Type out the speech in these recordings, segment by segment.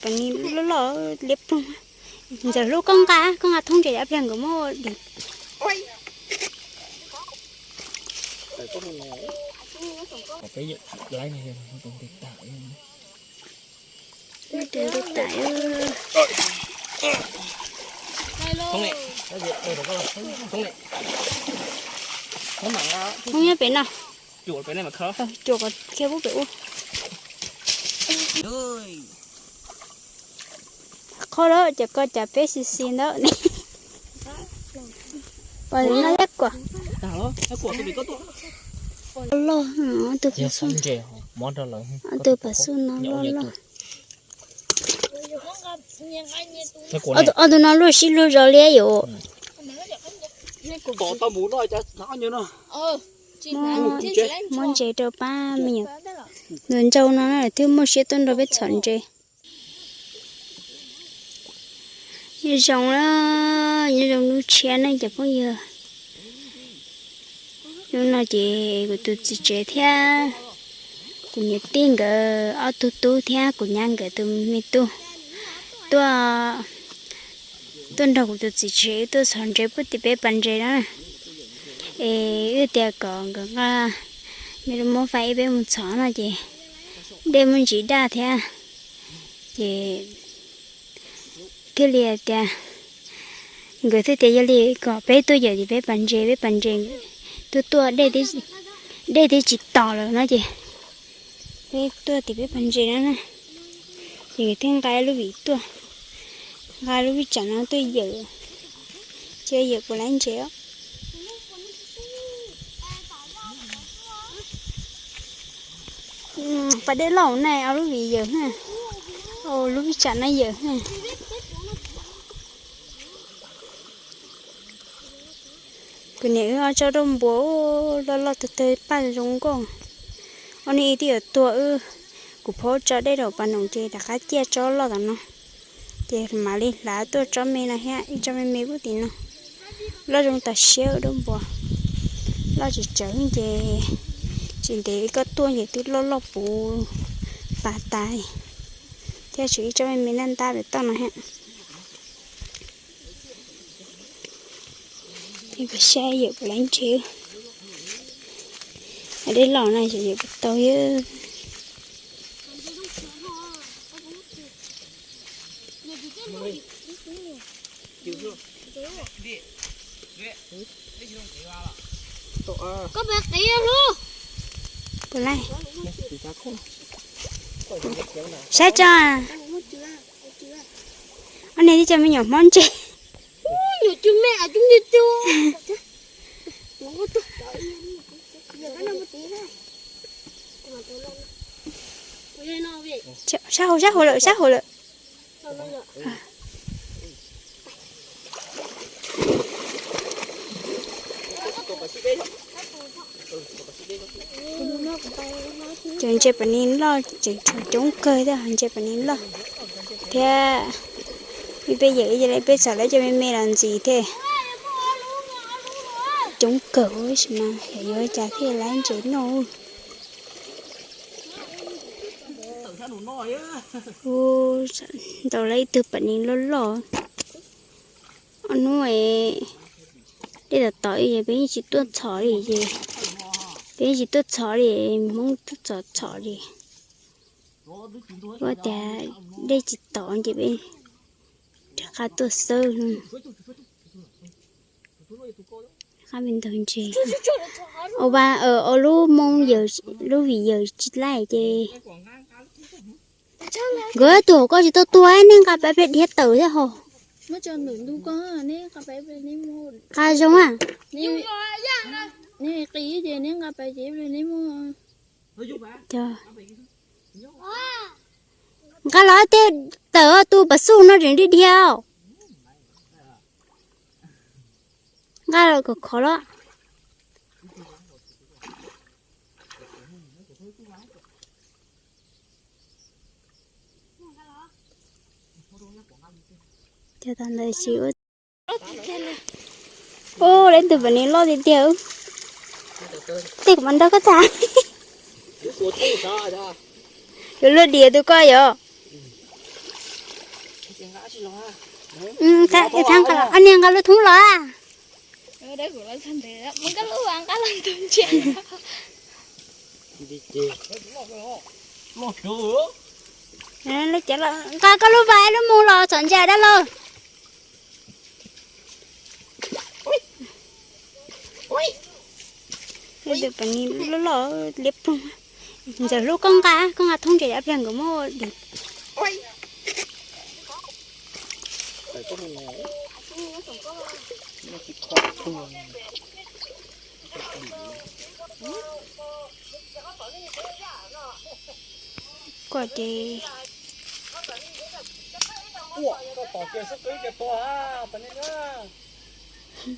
Pom ni loj loj liab ploog. Ntxawm hlub koj nqa, koj nqa thoob ntses dab pliag nkawd muab dim. Tus nti tas. Hmoob nyob pem no. Cuam kiag pub pem ub. Qhov lawm ces koj cas peb xis xis ntawd. Pom no thiab kuam. Loj, ob tug pas xub no loj loj. Ob tug no luaj sib luag zog li yom. Muab ntses rau pab me nyuam. Nus ntsau no na twb muaj siab tuaj nrog peb txhom ntses. Nyob zoo na, nyob zoo hnub tshiab na cov phooj ywg. Hnub no ces kuv tus txiv tsev thiab kuv niam tij nkawd ob tug tub thiab kuv nyab nkawd tus me tub tuaj, tuaj nrog kuv tus txiv tsev wb tuaj txhom ntses puag tim peb pas ntses no na. Es wb tias kom nkawd nqa me lub mub fab ib peb mus txhom no ces dej muaj ntsis daj thiab, ces thiaj li tias, nkawd thiaj tias yog li kom peb tuaj yawm tim peb pas ntses, peb pas ntses tuaj tuaj dej twb tsis tos lawm no ces peb tuaj tim peb pas ntses no na. Ces nkawd thiaj nqa lub vim tuaj, nqa lub vij tsam no tuaj yawm, ces yawm puas laib ntses os. Pas dej loj na, ua lub vim yawm na, ua lub vij tsam no yawm na. Kuv niam wb ob tsob rooj npuas loj loj tag tag paj zoo nkauj. Ob hnub ib twb yuav tuag wb, kuv phob tso dej rau pas noom ces rov qab ciaj tsob loj tom no. Ces mam li hlav tuaj tsob me no thiab, ib tsob me me puag tim no. Loj zoo tas siab rooj npuas, loj tsis tsawg ces tsis ntev koj tuaj ces twb loj loj puv pas tas. Thiab tshuav ib tsob me me ntab ntab pem toj no thiab. Ces kuv saib yawm puas laib ntses. Dej los na ces yawm puas tau. Saib tso. Ob niag tib co me nyuam hmov ntses. Sab hauv, sab hauv lawm, sab hauv lawm. Cov ntses pas ni loj tseem tshuav coob kawg thiab, ntses pas ni loj thiab. Ib peb yawm ib yam li peb txhom lawv cov me me los ntxiv thiab. Coob kawg tab sis mas xyov yuav cas thiaj laib ntses noj. Ub, ntaus lawv ib tug pas ni loj loj. Ob hnub dej tom tom ces peb yeej tsis tuaj txhom li ces, peb yeej tsis tuaj txhom li, Hmoob tuaj txhom txhom li. Ua cas dej tsis tom ces peb rov qab tuaj xawb. Qab me ntog ntses. Ua lub moo yawm, lub vim yawm tsis laij ces. Nkawd tus hauv koj tsis tau tua, nej nqa pab peb dhia tawm thiab hos. Nqa zoo a. Nqa los tej tawm tu pas xuj no tseem dhia dhia. Nqa los kom khov los. Cov tag ntawd tsis ua. Ub, lawv tus pas ni loj tiag tiag. Tej kuv mas nrog koj tham. Yuav luag diam tus koj yom. Ob niag nqa lub thoob los. Nqa koj lub vas lub moos los txhom ntsa dab laug. Loj loj liab ploog. Ntxawm hlub koj nqa, koj nqa thoob ntsa yav pliag nkawd muab dim. Koj ces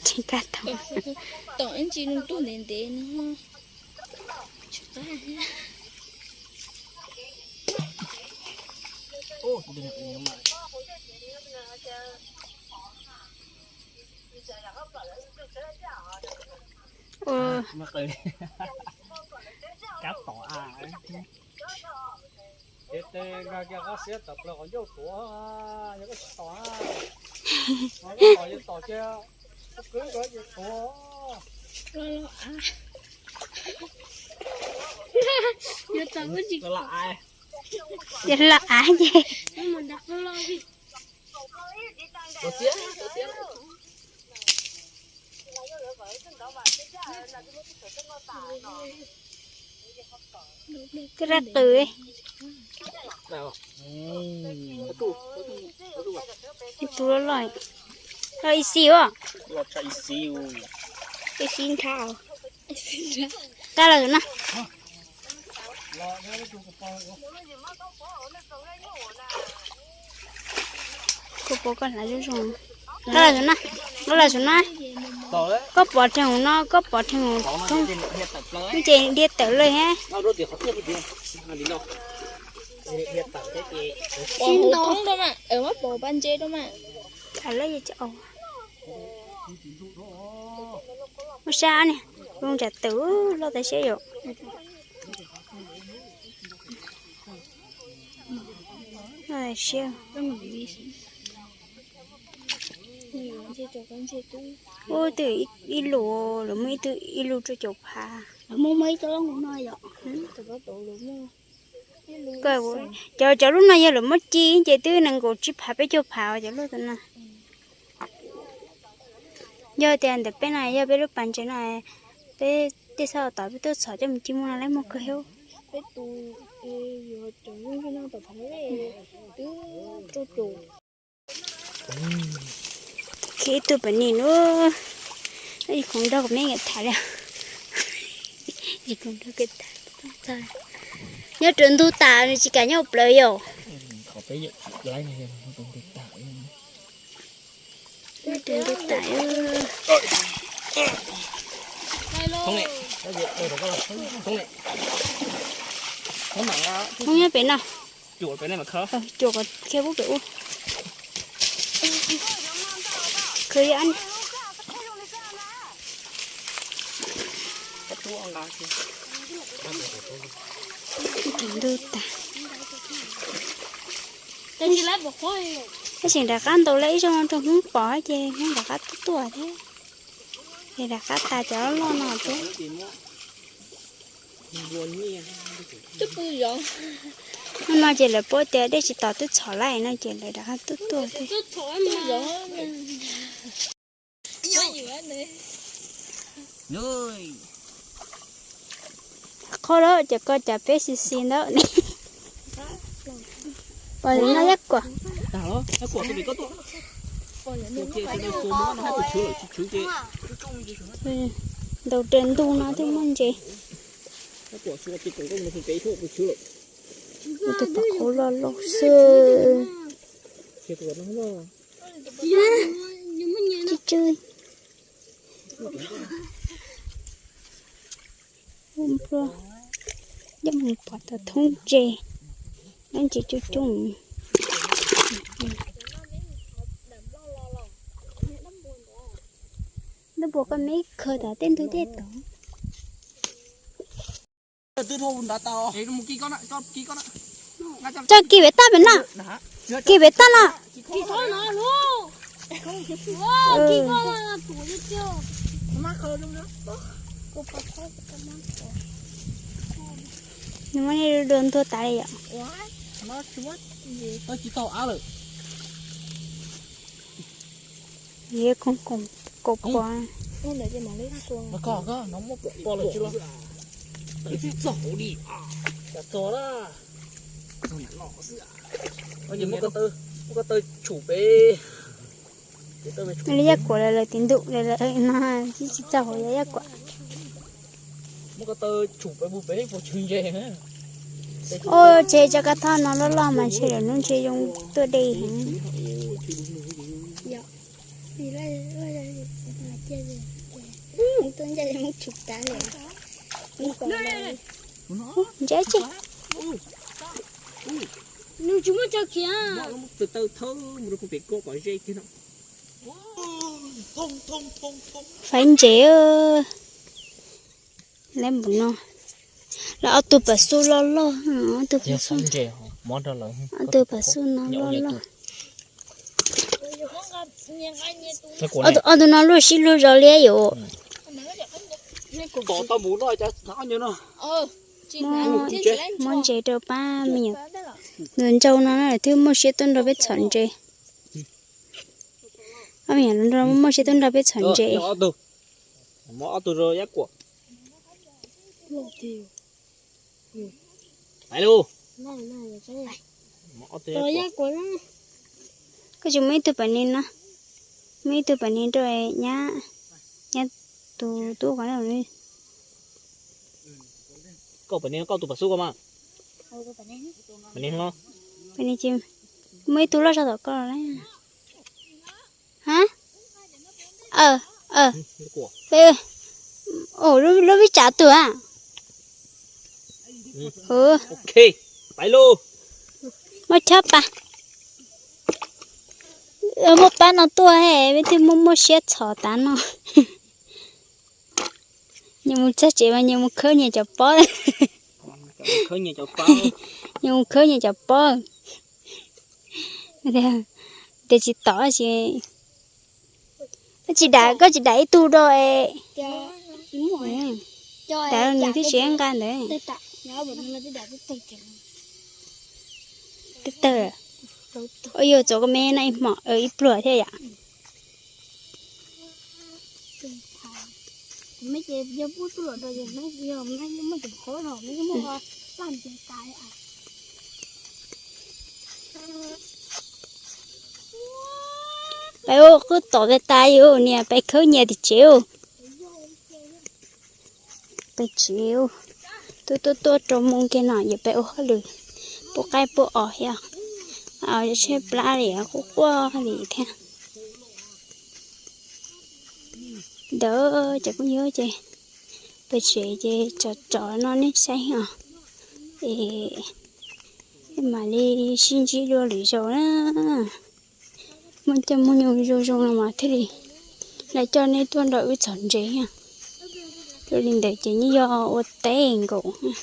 tsis kaj tau. Ces tes nkag kiag qab xiab tawm plaws qhov ncauj tuav, yog koj tsis tom, tom ces tom ces, koj kwv nkawd ces tuav. Ces los av ces. Twb rab qws. Tus loj loj, loj ib xi os. Ib xi nrhab. Kab los na. Koj pom koj hlais zoo zoo. Koj los na, koj los na. Koj pom rhees hauv no, koj pom rhees hauv thoob, ces dhia tawm lawm thiab. Pom hauv thoob rau mas, muab pom pas ntse rau mas. Tham lawm ces muab sab ne, zoo tsam twm loj tas siab yom. Loj tas siab. Ub, twb ib lus, lawv muaj ib tug ib lus rau caum phav. Lawv muaj muaj ib co loj nkaus no yom. Cov, cov lub no yog lawv muab ci ces twb nees nkaum tsib phav peb caug phav cov loj tus no. Yog tias ntawm peb no yog peb lub pas ntses no, peb tej xab tom peb tuaj txhom coj mus ci muag no lawv muag kawg thiab. Khi ib tug pem nim lub, khoom nrog kuv me tham li. Khoom nrog kuv tham. Nyob rau ntug tas nws tsis kam nyob plawv yom. Nyob rau ntug tas. Hmoob nyob pem no. Cuam kom khiav pub pem ub. Khwv yom. Ntug tas. Tab sis nram qab ntaus lawm ib zaug rau Hmoob pom ces Hmoob nram qab tuaj tuaj thiab. Es nram qab tas cov loj no thiab. Hnub no ces lawv paub tias dej tsis tom twb txhom lawm no ces lawv rov qab tuaj tuaj thiab. Qhov lawm ces koj cas peb xis xis ntawd. Pom no yab kuam. Ntaus tes ntug no thiaj muaj ntses. Tus pom qhov loj loj xwb. Tsw tsw. Coj mus pov tau thoob ntses, lub ntses coob coob. Lub npua koj me khawb tas tej ntug tej tod. Tso kis pem toj pem no. Kis pem toj no. Nws muab nej dua ntuag tas li yom. Yeej koom kaum pua. Li yaj kuam lawm, lawv tiv ntuj lawm, lawv no tsis txaus hauv yaj kuam. Ua tsev tso kab thoj no loj loj mas ntshe lawm hnub ntshe zoo tuaj de heev. Ntsia tsis. Faib ntses. Lab npum no. Los ob tug pas xub loj loj, ob tug pas xub, ob tug pas xub no loj loj. Ob tug no luaj sib luag zos liab yom. Muab ntses rau pab me nyuam. Nws ntsau no na twb muaj siab tuaj nrog peb txhom ntses. Ob me nyuam muaj siab tuaj nrog peb txhom ntses. Koj tsis muaj ib tug pas ni no, muaj ib tug pas ni rau nyab, nyab tus tub ko. Koj pas ni, koj tus pas xub ko mas. Pas ni, muaj ib tug loj zog tom koj lawm. Ha, lub vij tsav twg a? Muab chob pa. Muaj pab no tuaj, peb thiaj muaj muaj siab txhom tav no. Nyias mus txog tsev mas nyias mus khawb nyias cov pob. Nyias mus khawb nyias cov pob. Tias tsis tau, tsis dam, koj tsis dam ib tug rau. Dam nws twb tsis nqa ntawd. Tawg. Ua yog txov koj me no ib hmos ib pluag thiab yom. Peb ua qwb tom peb tas yus niam peb khawb nyias tim tsev. Peb tsev, tuaj tuaj tuaj rau moo kiag no yus peb ua hauj lwm, puab qaib puab os thiab, tshaib plab li quaj quaj li thiab. Ntawd ces kuj yog ces peb tsev ces tso tso no nej saib os, es mam li sib ntsib dua lwm zaus na. Muaj coj muaj nyoog zoo zoo no mas thiaj li lawv coj nej tuaj nrog wb txhom ntses. Zoo li ntawd ces yeej yog ua teb nkaus.